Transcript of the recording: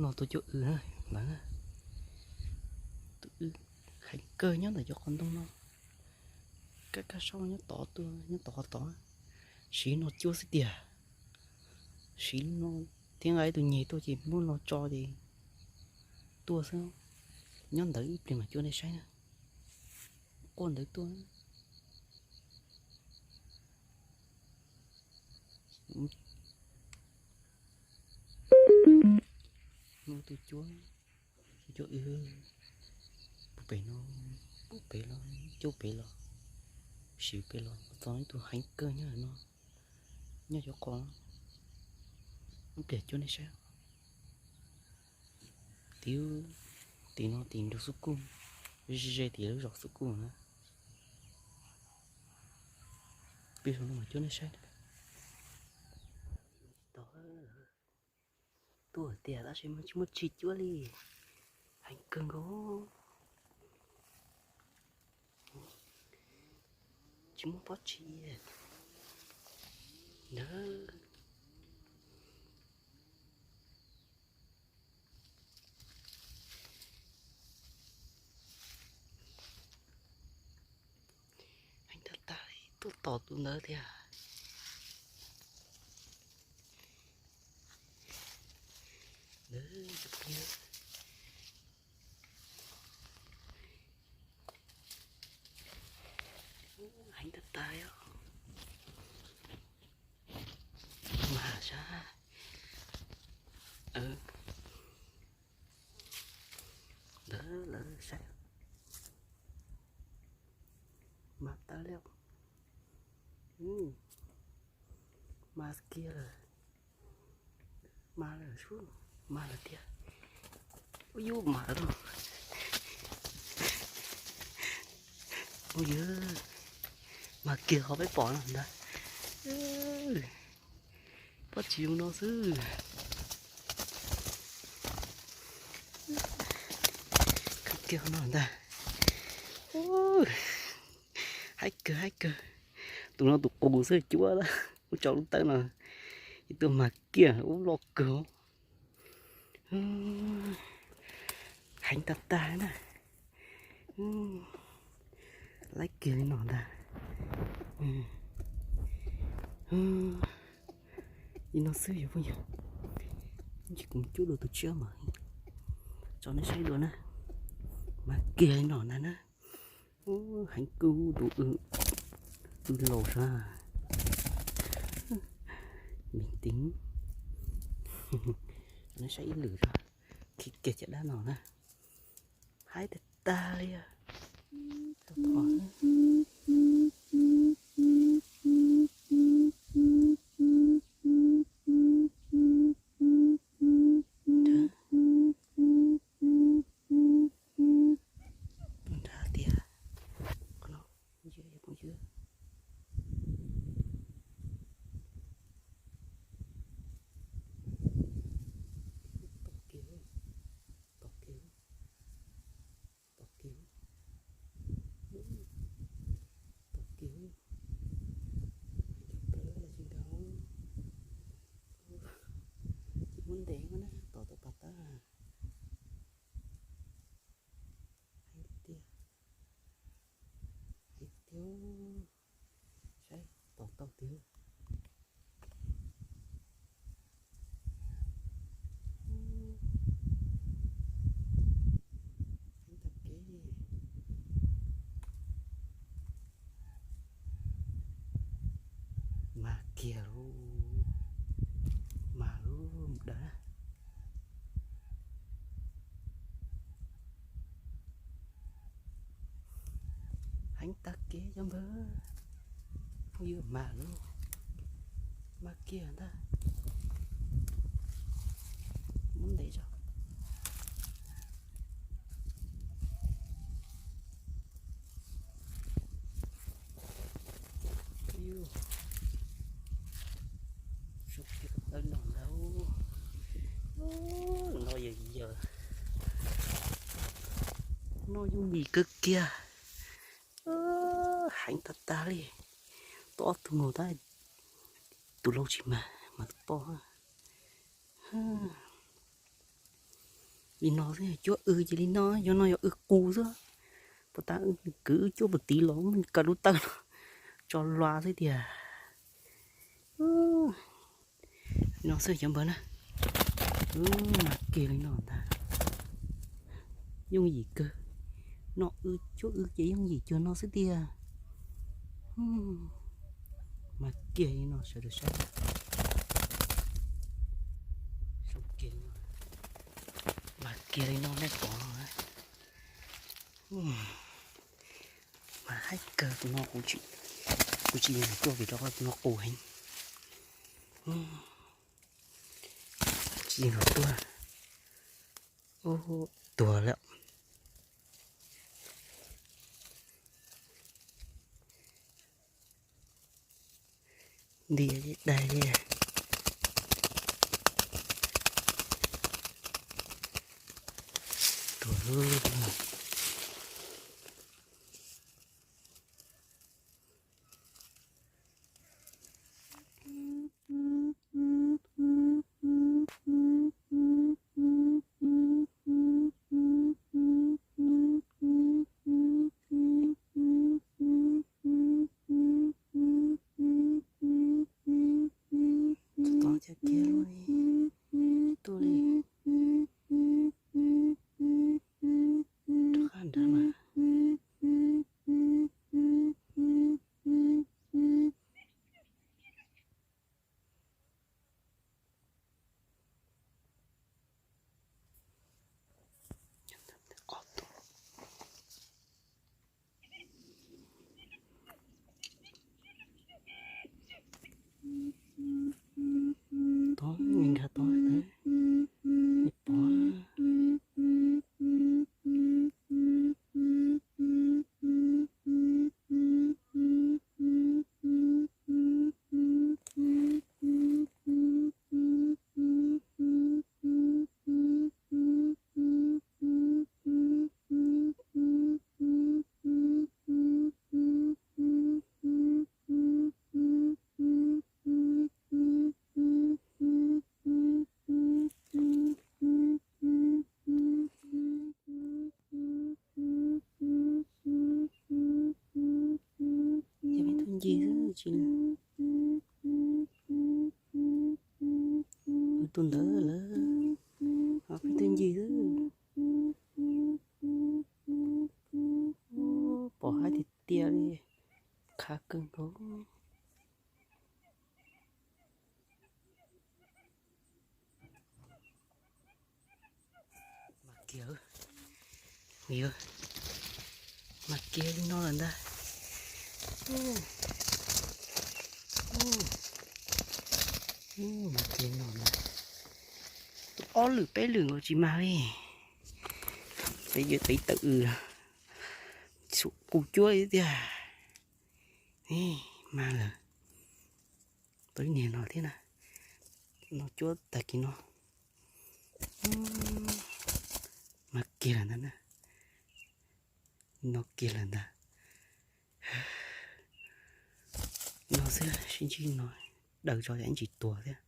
No tus cuab w na, lawv na, tus w heev kawg nyob ntawm cov qhov ntoo no. Kaj kaj saub nyob tod tuaj, nyob tod qhov tod, siv no cuab xwb tiag. Siv no thiab nqa ib tug nyeg tuaj ces muab no tso ces tuaj xwb. Nyob ntawd ib pliag mam cuab nej saib na. Quaj ntawd tuaj. Tus cuab, tus cuab w, pem no, pem los, cuab pem los, siv pem los txog ib tug heev kawg nyob no, nyob cov qhov, ib pliag cuab nej saib. Tim, tim no tim nrug xub kuj, ze ze tim lub zos xub kuj na. Peb zoo no mas cuab nej saib. Tuaj tiag tab sis mas tsis muaj tsi cuab li. Heev kawg nkaus. Tsis muaj pob tsi ntawd. Heev tag tag li, tuaj tom tus ntawd tiag. Heev tag tag li. Mas sab ntawd lawv saib mas tawv li. Mas kiag lawm. Mas lawm sub, mas lawm tiag. Ub yub, mas lawm. Ub yub, mas kiag qhov peb pom no ntag. Pob tsis zoo no xwb. Kiag qhov no ntag. Haib kawg haib kawg. Tus no tus qus xwb cuab lawm, ua tso lub tawb no. Ib tug mas kiag ub loj kawg. Heev tag tag na. Laib kiag li no ntag. Li no xwb yog phooj ywg. Kuv cuab dua tus tshiab mas tso nej saib dua na. Mas kiag li no ntag na. Heev kawg tus w, w laus sab. Meem teev. Tso nej saib ib lwm zog. Khi kiag caj dab no na. Haib tag tag li. Nrad tiag. Qhov no yog phooj ywg. Tom kiag, tom kiag, tom kiag, tom kiag, cov plawv los tsis nkaus. Tsis muab ntes na, tom tau pas tawb. Heev tiag, heev tiag, saib tom tau tiag. Heev tag kev. Mas kiag lub, mas lub mus dawm. Heev tag kev cov npawg, phooj ywg, mas lub, mas kiag ntag. Muab ntes tso. Tawb no ntag. No yog, yog no yooj yim kawg kiag. Heev tag tag li. Tau ob tug nkaus tab, tus laus tsis mag, mag tau. Li no xwb, cuab w ces li no, yog no yog w qus xwb. Puas tas kwv wb cuab puag tid los muab kaw lub tawb no tso lua xwb tiag. Li no xwb cov npawg na. Mas kiag li no ntag. Yooj yim kawg. No w cuab w ces yooj yim cuag no xwb tiag. Mas kiag li no sawv daws saib. Zoo kiag li no. Mas kiag li no nej pom. Mas haib kawg tus no kuv tsis, kuv tsis yuav cuaj vim rau qhov tus no qus heev. Tsis yuav tuag. Tuag lawm. Nti daig li. Tuag lawm. Tod cas kiag li, tuaj li. Rov qab nrad mas. Tod, nkag tod, pom. Yog peb tug ncig xwb tsis, tus ntawd lawm, peb tug ncig xwb. Pom haib tiag tiag li, qhav kawg nkaus. Mas kiag, mas kiag li no lawm ntag. Mas kiag li no ntag. Ob lwm peb lwm nkaus tsis mag li. Peb yuav peb tawm w, qus cuab li tiag. Mag lawm. Tau ib niag no thiab na. No cuab tag kis no. Mag kiag lawm ntag na. No kiag lawm ntag. No xwb sib ntsib no, daws tso ces ib ntsis tuag thiab.